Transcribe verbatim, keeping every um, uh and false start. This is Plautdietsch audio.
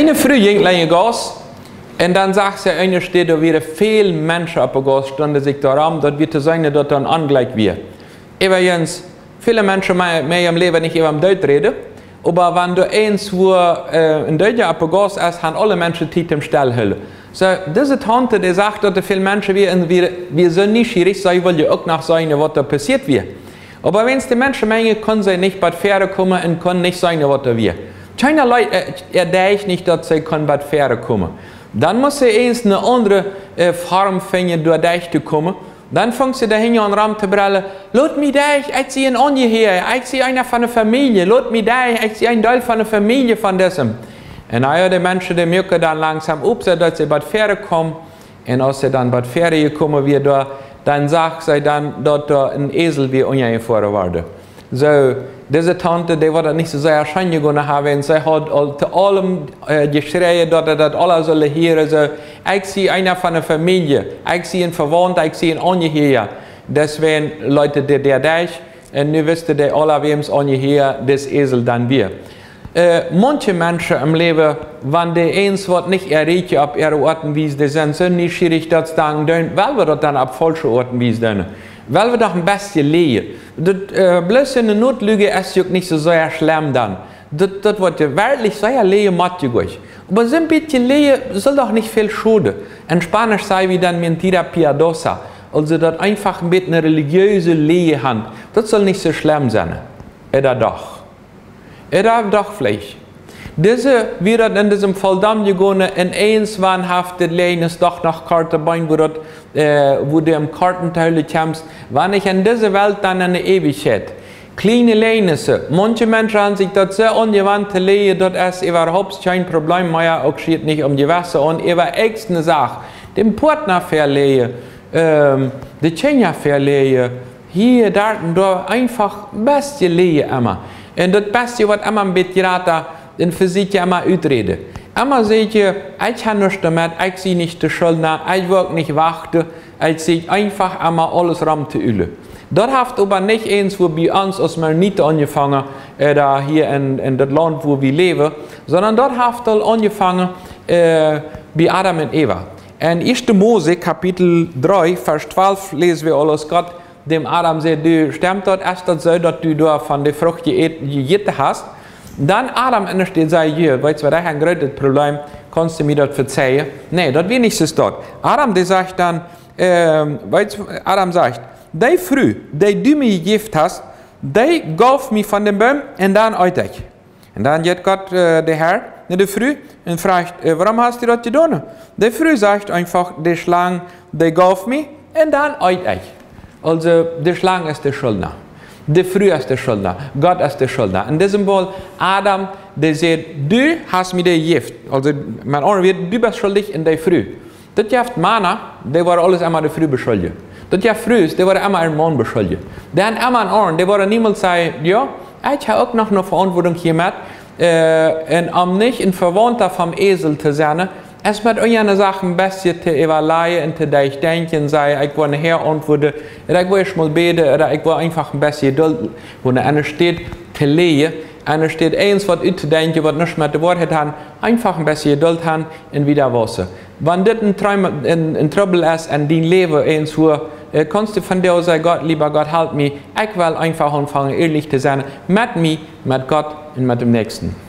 Eene Fru jinkj lenjd de Gauss, un dan sach see eene Städ, doa wieren väl Menschen oppe Gauss, stunden sikj doarom, daut wia to seenen, daut doa een Onjlekj wia. Äwajens, väle Menschen mea, mea em Läwen nich äwa dän Doot räden, oba wan doa eens wua, äh, een Doodja oppe Gauss es, han aule Menschen Tiet toom stell hoolen. Soo, dise Taunte, dee sach, daut doa väl Menschen wieren, un wia, wia soo nieschierich, see wull je uk noch seenen, waut doa passieet wia. Oba wäajens de Menschenmenj kunn see nich bat väaren komen un kunn nich seenen, waut doa wia. Kjeena Leit, äh, erdeech nich, daut see kunn bat väaren komen. Dan must see eens eene aundre, äh, Form finjen, doa derch to komen. Dan funk see doa hinjen aun rom to brellen: "Lot mie derch, ekj sie een Onjehieaja, ekj sie eena von de Famielje, lot mie derch, ekj sie een Deel von de Famielje von disem." Un na jo, de Menschen, dee muaken dan langsom op, soo daut see bat väaren komen. Un aus see dan bat väaren jekomen wia doa, dan sach see dan, daut doa een Esel wia unjajefoaren worden. Soo, dise Taunte, dee wia daut nich soo sea scheen jegonen haben, un see haud aul to aulem, äh, jeschräajen, daut see daut aula sullen hieren. Soo: "Ekj sie eena von de Famielje, ekj sie een Vewaunta, ekj sie een Onjehieaja." Deswäajen leet see doa derch, un nu wisten dee aula, wäms Onjehieaja dis Esel dan wia. Äh, maunche Menschen em Läwen, wan dee eens waut nich erreichen opp äare Oat un Wies, dee sent soo nieschierich, daut see dan doonen, well wie daut dan opp faulsche Oat un Wies doonen. Well wie doch een bät läajen. Daut, äh, bloos eene Notlüge es je uk nich soo sea schlemm dan. Daut, daut woat je werkjlich sea läajen, mott je goot. Oba soo een bät läajen saul doch nich väl schoden. En Spaunsch saj wie dan mentira piadosa. Aulsoo daut eefach een bät eene relijeese Läajen han. Daut saul nich soo schlemm sennen. Ooda doch? Ooda doch veleicht? Dise, wia daut en disem Volldaum jegonen, un eens wan haft dit Läajen doch noch korte Been, wua daut, äh, wua du em korten Teil kjemst, wan nich en dise Welt, dan en de Eewichkjeit. Kjliene Läajen. Maunche Menschen han sikj daut soo aunjewant to läajen, daut es äwahaupt kjeen Problem mea, uk schient nich om Jewessen aun, äwa eent eene Sach. Däm Partner väaläajen, ähm, de Kjinja väaläajen, hia, doa un doa, eefach een bät läajen emma. Un daut bät woat emma een bät jrata, un vesieekj je emma uttoräden. Emma sajcht je: "Ekj hab nuscht doamet, ekj sie nich de Schuldna, ekj woa uk nich wachten, ekj sie eefach emma aules rom to ulen." Daut haft oba nich eens wua bie ons aus Mennoniten aunjefongen, äh, doa hia en, en daut Launt, wua wie läwen, sonda daut haft aul aunjefongen, äh, bie Adam un Eva. En Ieeschte Mose, Kapitel dree, Varsch twalf, läsen wie aul, aus Gott däm Adam säd: "Du, stemt daut, es daut soo, daut du doa von de Frucht jeät-, jejäten hast?" Dan Adam en de Städ säd: "Jo, weetst waut, ekj hab een grootet Problem, kaust du mie daut vezeien?" Nä, daut wia nich soo daut. Adam, dee sajcht dan, ähm, weetst, Adam sajcht: "Dee Fru, dee du mie jejäft hast, dee jeef mie von däm Boom un dan eet ekj." Un dan jeit Gott, äh, de Herr, no de Fru un froagt: "Äh, wuarom hast du daut jedonen?" De Fru sajcht eefach: "De Schlang, dee jeef mie, un dan eet ekj." Aulsoo, de Schlang es de Schuldna. De Fru es de Schuldna. Gott es de Schuldna. En disem Faul, Adam, dee sajcht: "Du hast mie dee jejäft." Aulsoo, met aundre Wieed, du best schuldich un dee Fru. Daut jeft Mana, dee woaren aules emma de Fru beschuldjen. Daut jeft Frues, dee woaren emma äaren Maun beschuldjen. Dan emma een aundren, dee woaren niemols sajen: "Jo, ekj hab uk noch eene Veauntwuatunk hia met." Äh, un om nich een Vewaunta vom Esel to sennen, es met eene Sach een bät to äwalajen un to derchdenkjen, sajen: "Ekj woa nohäa auntwuaden, ooda ekj woa ieescht mol bäden, ooda ekj woa eefach een bät Jedult." Wua ne enne Städ to läajen, enne Städ eens waut uttodenkjen, waut nuscht met de Woarheit haft, eefach een bät Jedult han un wieda wausen. Wan dit een Trubbel, een, een Trubbel es en dien Läwen, eens wua, äh, kaust du vondoag sajen: "Gott, leewa Gott, help mie, ekj well eefach aunfangen, ierlich to sennen, met mie, met Gott un met däm Näakjsten."